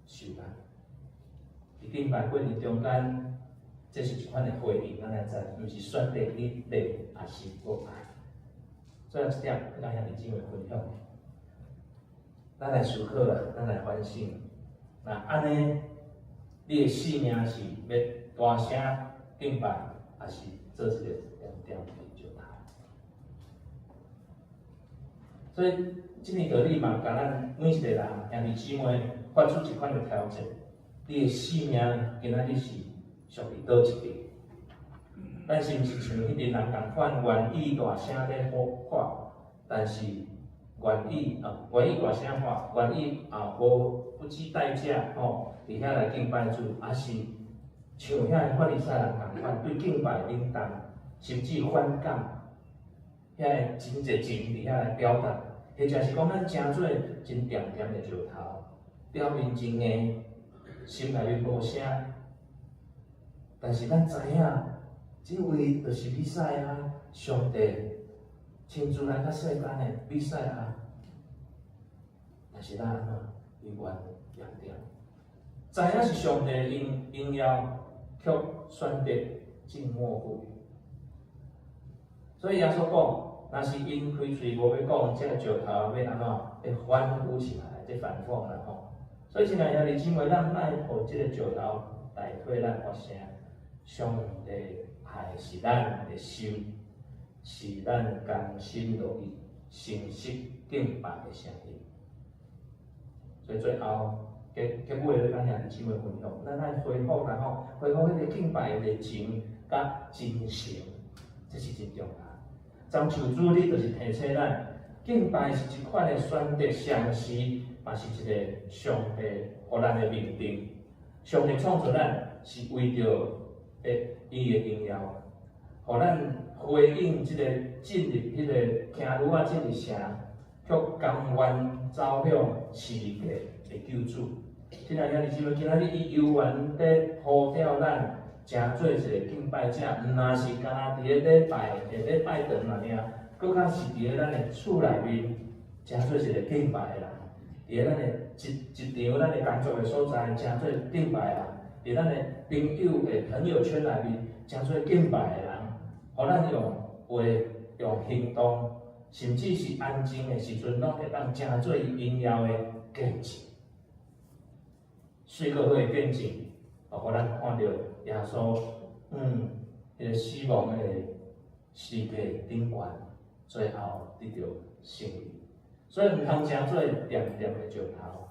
[SPEAKER 8] 受難。佇敬拜過程中間，這是一款的回應，咱來知，毋是選擇你禮抑是無愛。最後一點，欲佮兄弟姊妹分享的，咱來思考啦，咱來反省。若按呢，你的生命是欲大聲敬拜，抑是做一个恬恬的石頭？所以，這个道理嘛，共咱每一个人兄弟姊妹發出一款的挑戰。你的生命今仔日是屬於佗一邊？咱是毋是像彼陣人仝款，願意大聲咧呼喊，但是願意啊，願意大聲喊，願意啊，無不計代價吼，佇遐來敬拜主，抑是像遐个法利賽人仝款，對敬拜冷淡，甚至反感，遐个真熱情佇遐來表達，或者是講咱成做真恬恬的石頭，表面真硬，心內面無聲，但是咱知影，這位就是彌賽亞，上帝親自來到世間的彌賽亞，但是咱按怎猶原恬恬，知影是上帝的榮耀，卻選擇靜默不語。所以耶穌講，若是𪜶開喙無欲講，這个石頭欲按怎？欲歡呼起來，這反諷啦吼。所以親愛兄弟姊妹，咱莫予這个石頭代替咱發聲。上帝愛的是咱的心，是咱甘心樂意、誠實敬拜的聲音。所以最後結結尾欲佮兄弟姊妹分享，咱愛恢復啦吼，恢復彼個敬拜的熱情佮真誠，這是真重要。張樹主你就是提醒咱，敬拜是一款的選擇，同時嘛是一个上帝予咱的命定。上帝創造咱是為著伊的榮耀，予咱回應這个進入彼个騎驢仔進入城，卻甘願走向十字架的救主。親愛兄弟姊妹，今仔日伊猶原佇呼召咱，成做一个敬拜者，毋但是干焦佇咧禮拜的禮拜堂內爾，閣較是佇咧咱的厝內面，成做一个敬拜的人。佇咧咱的職場、咱的工作的所在，成做敬拜的人；佇咱的朋友的朋友圈內面，成做敬拜的人。予咱用話、用行動，甚至是安靜的時陣，攏會當成做伊榮耀的見證。水閣好的見證，予咱看著耶穌，彼个死亡的十字架頂懸，最後得著勝利。所以毋通成做恬恬的石頭，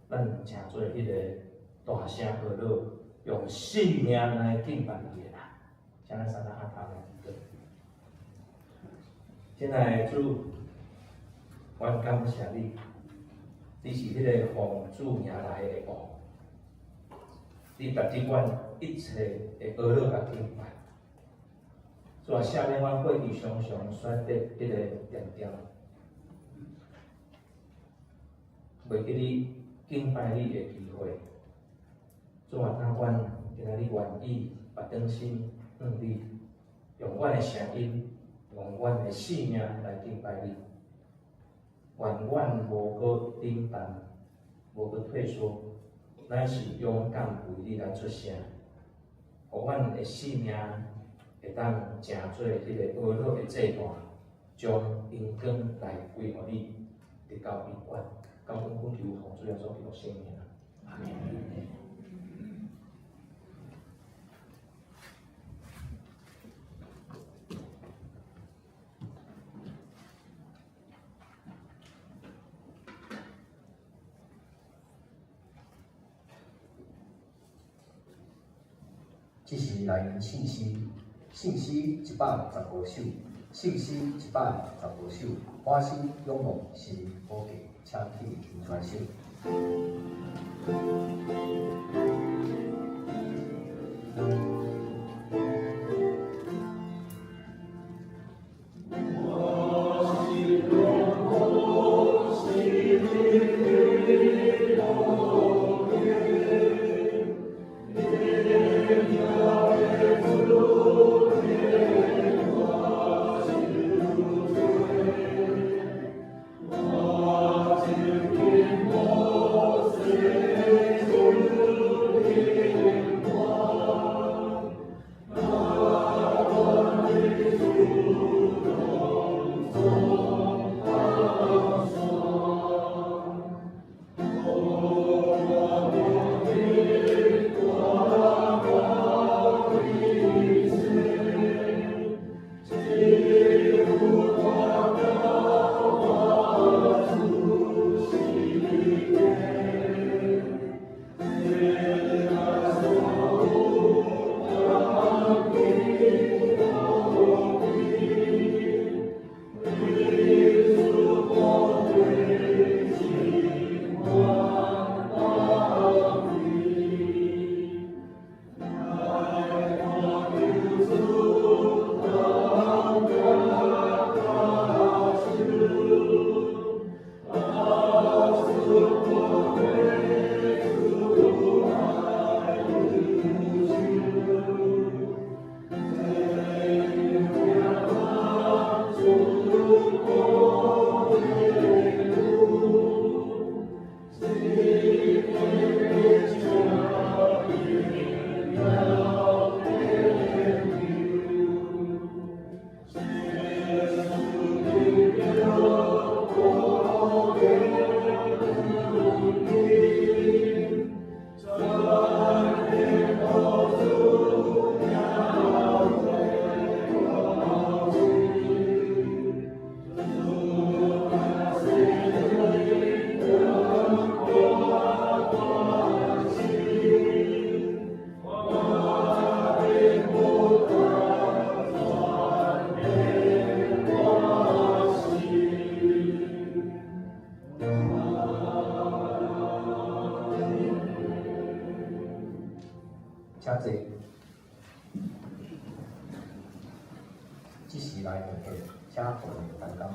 [SPEAKER 8] 咱成做彼個大聲呵咾，用生命來敬拜伊的人。請咱三個阿頭來祈禱。親愛的主，阮感謝你，你是彼个奉主名來的王，你值得阮一切的呵咾佮敬拜。主啊，赦免阮過去常常選擇彼个恬恬，袂記你敬拜你的機會。主啊，但阮今仔日願意把轉身向你，用阮的聲音，用阮的生命來敬拜你。願阮無閣冷淡，無閣退縮，乃是勇敢為你來出聲，予阮的性命會當成做彼个哀樂的祭壇，將榮光來歸予你，直到永遠。感恩懇求奉主耶穌基督聖名，阿們。
[SPEAKER 1] 這是內文聖詩，聖詩115首，聖詩115首，歡心仰望神寶座，請起立傳授。請坐。這時來問題，請各位擔當。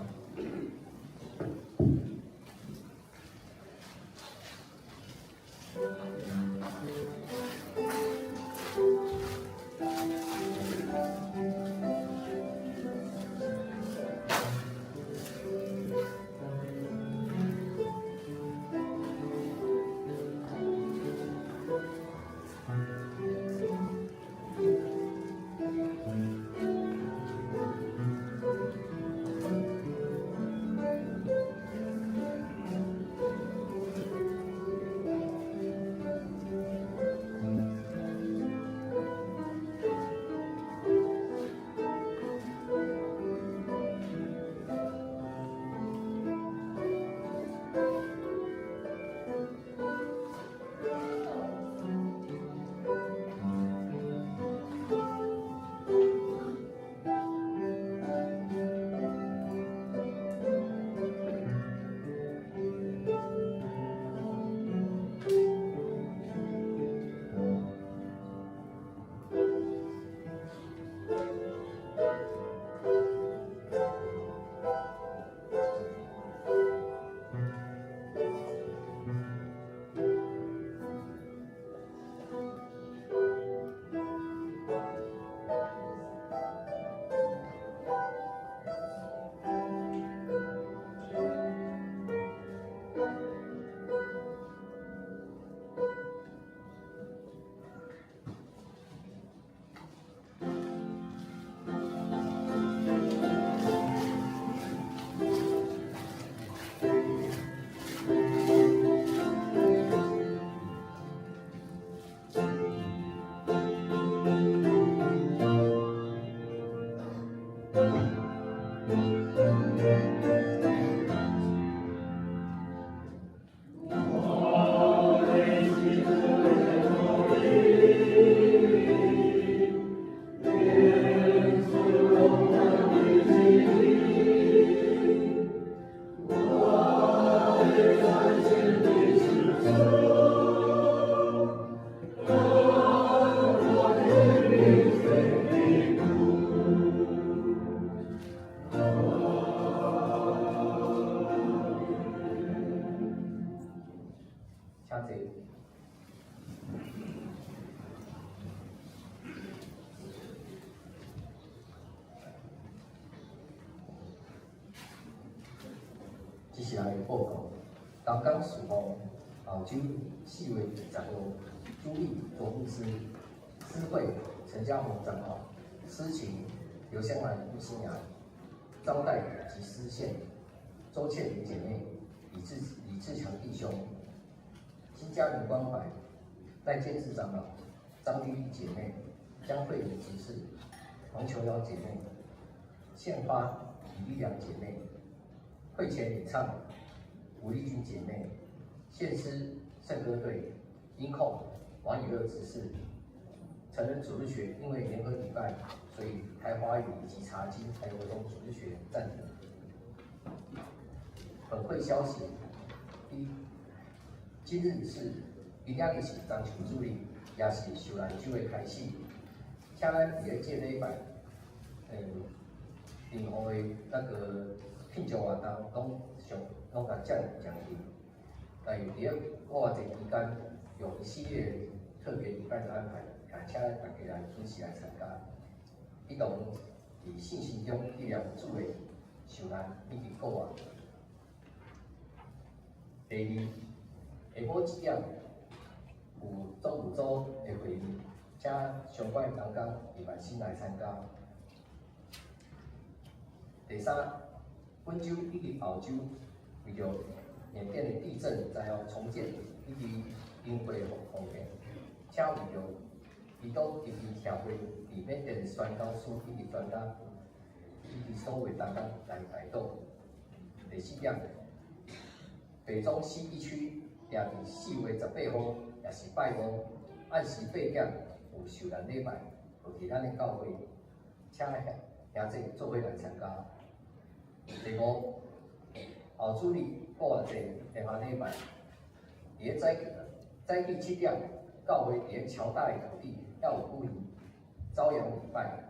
[SPEAKER 1] 接下来报告，东港事务，后周4月20号，朱立卓牧师、司会陈家宏长老、司琴刘香兰牧师娘、招待及司线周倩玲姐妹、李志强弟兄、新家庭关怀赖建志长老、张丽丽姐妹、江慧玲执事、黄琼瑶姐妹、献花李丽良姐妹、会前领唱吴丽君姐妹、献诗圣歌队、音控王以乐执事。成人主日学因为联合礼拜，所以台华语以及查经还有儿童主日学暂停。本会消息：一，今日是今仔日是中秋主日，也是受难周的开始。请咱伫咧这礼拜，任何的那个庆祝活动，拢上拢共暂暂停。但是伫咧复活节期间，有一系列特别礼拜的安排，也请咱大家来准时来参加。一同伫信心中纪念主的受难以及复活。第二，下晡7点有总务组的会议，请相关同工伫万新来参加。第三，本周以及后周为著缅甸的地震灾后重建以及经费方面，请为著基督及其协会伫缅甸宣教师以及专家以及所有同工来代祷。第四点，北中西地区定伫4月18号，也是拜五，暗时8点有受难礼拜，伫咱的教会，请兄弟做伙来参加。第五，后主日复活节联合礼拜，伫咧早起7点，教会伫咧侨大的土地，犹有举行朝阳礼拜。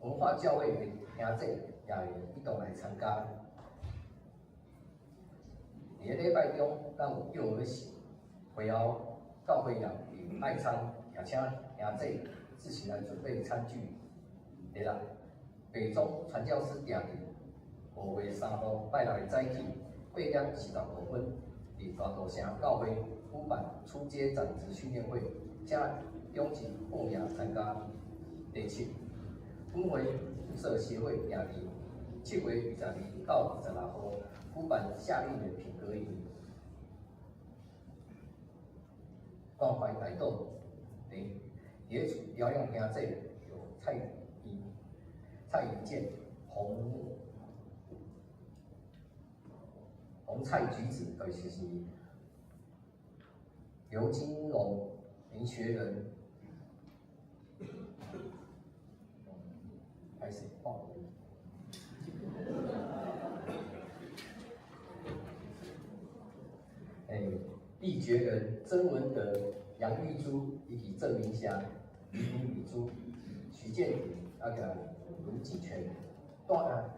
[SPEAKER 1] 文化教会的兄弟也会一同来参加。伫咧礼拜中，咱有幼儿时会后，教会也有爱餐，也请兄弟自行来准备餐具。第六，北中传教士定伫5月3号拜六的早起8点45分，伫大稻埕教会举办初阶长职训练会，请长职报名参加。第七，本会附设协会定伫7月22到26号举办夏令的品格营，关怀大岛。第二，伫咧疗养兄弟有蔡宜健、红蔡橘子，就是刘金龙、林学仁，开始报。毕觉仁、曾文德、杨玉珠以及郑明霞、李李珠、徐建平、卢景全、第二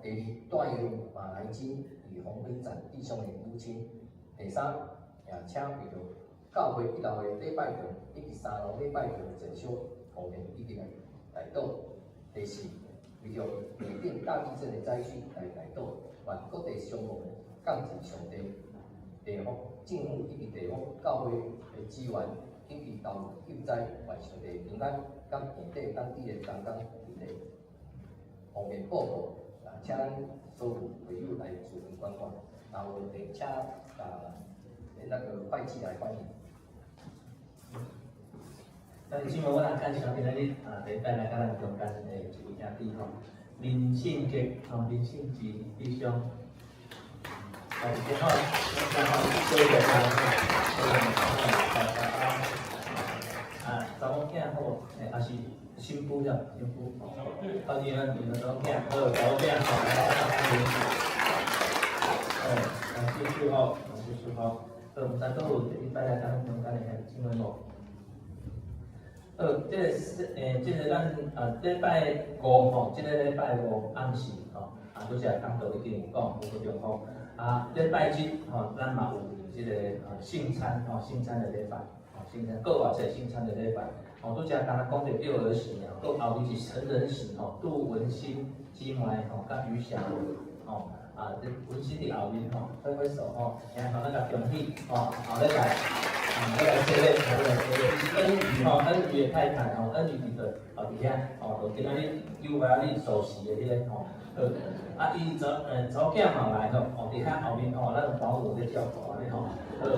[SPEAKER 1] 段由马来金与洪辉展弟兄的母亲。第三，也请为著教会一楼的礼拜堂以及三楼礼拜堂的整修方面以及来代祷。第四，为著缅甸大地震的灾区来代祷，愿各地伤亡感谢上帝。地方政府以及地方教会的资源，紧急投入救灾，愿上帝平安，佮缅甸当地的同工伫咧方面报告，啊，请咱所有会友来咨询关怀，然后请那个会计来翻译。
[SPEAKER 8] 但是，姊妹，我来介绍今仔日啊，第一摆来佮咱中间的一位兄弟吼，林信杰吼，林信杰弟兄。啊，大家好，大家好，各位大家好，啊，查某囝好，也是新妇了，新妇吼，啊，你们查某囝好，查某囝好，来，哎，感谢主吼，感谢主吼，好，毋知阁有第一摆来咱中间的兄弟姊妹无？好，这个是这个咱啊，礼拜五吼，这个礼拜五暗时吼，啊，拄才讲道已经有讲，有个重复。啊，礼拜日吼，咱嘛有这个圣餐吼，圣餐的礼拜，吼，圣餐阁偌济圣餐的礼拜，吼，拄才敢若讲著幼儿时尔，阁后面是成人时吼，杜文新姊妹吼，佮余霞吼，啊，這文心佇後面吼，揮揮手吼，然後咱共恭喜吼，後禮拜，啊，禮拜洗禮，後禮拜洗禮，是恩宇吼，恩宇的太太吼，恩宇佇佗，哦，佇遐，吼，就今仔日有遐你熟悉的彼个吼，好，啊，伊查某囝嘛來吼，哦，佇遐後面吼，咱有保姆咧照顧按呢吼，好，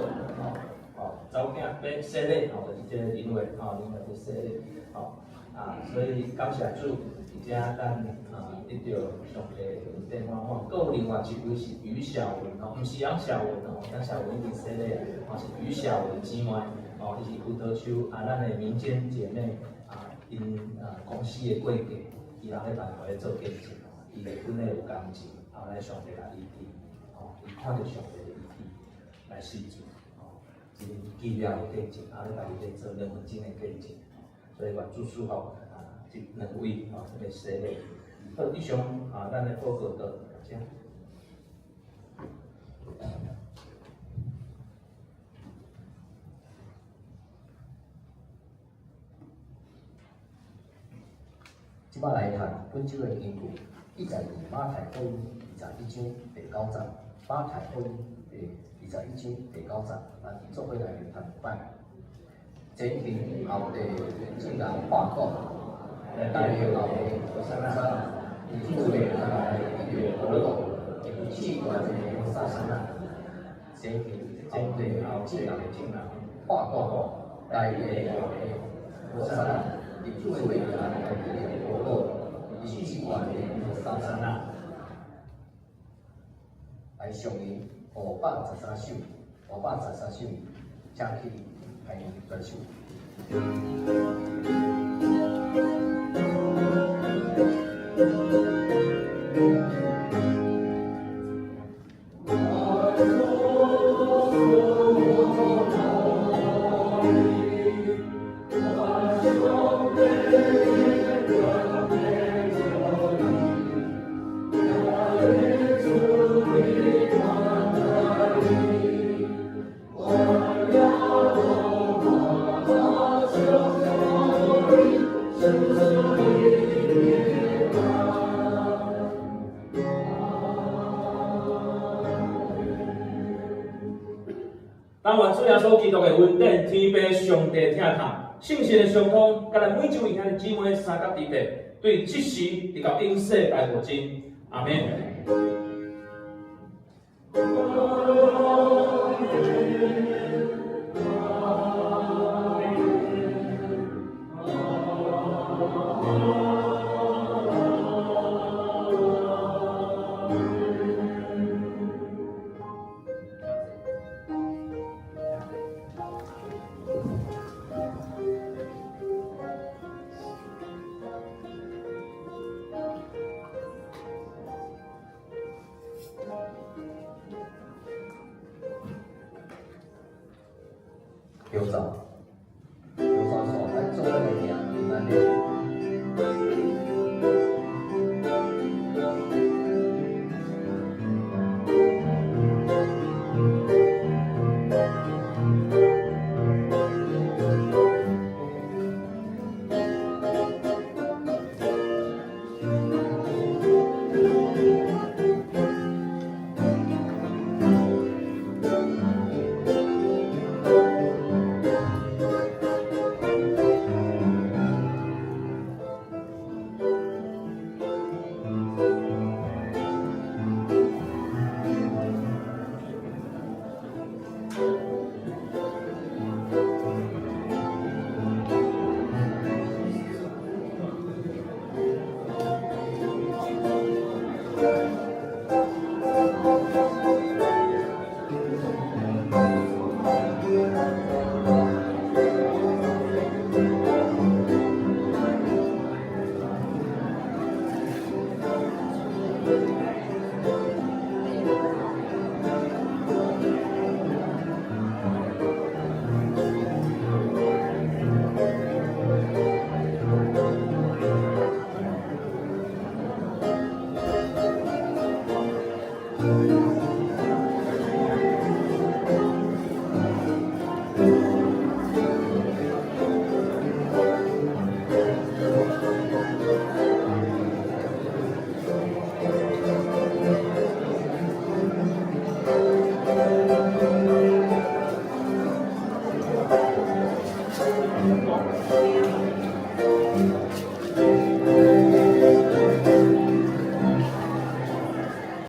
[SPEAKER 8] 吼，吼，查某囝欲洗禮吼，就是這个林偉吼，林偉咧洗禮，吼，啊，所以感謝主，佇遮咱啊得著上帝的恩典吼，閣有另外一位是余小文吼，毋是楊小文吼，楊小文已經洗禮啊，吼是余小文姊妹，吼，伊是葡萄樹啊，咱的民間姐妹啊，𪜶啊公司的過客，伊人咧辦法咧做見證，伊本來有感情，後來上帝共醫治，吼，伊看著上帝的醫治來信主，吼，真奇妙的見證，後禮拜伊咧做2分鐘的見證，所以願主賜福啊，這兩位吼，這個洗禮。好，以上啊，咱的報告到這。
[SPEAKER 1] 這擺來讀本週的經句，記載佇馬太福音21章第9節。馬太福音第21章第9節，咱做伙來讀一擺。前行後地眾人喊講，大衛後裔和散那，以主的名來得著福樂，至懸的和散那。前行後地眾人喊講，大衛後裔和散那，以主的名來得著福樂，至懸的和散那。來上吟513首，513首，請起排舉手。
[SPEAKER 6] 但願主耶穌基督的恩典、天父上帝疼痛、聖神的相通，佮咱每一位兄弟姊妹相佮佇咧，對這時直到永世來無盡。阿們。
[SPEAKER 1] 有走。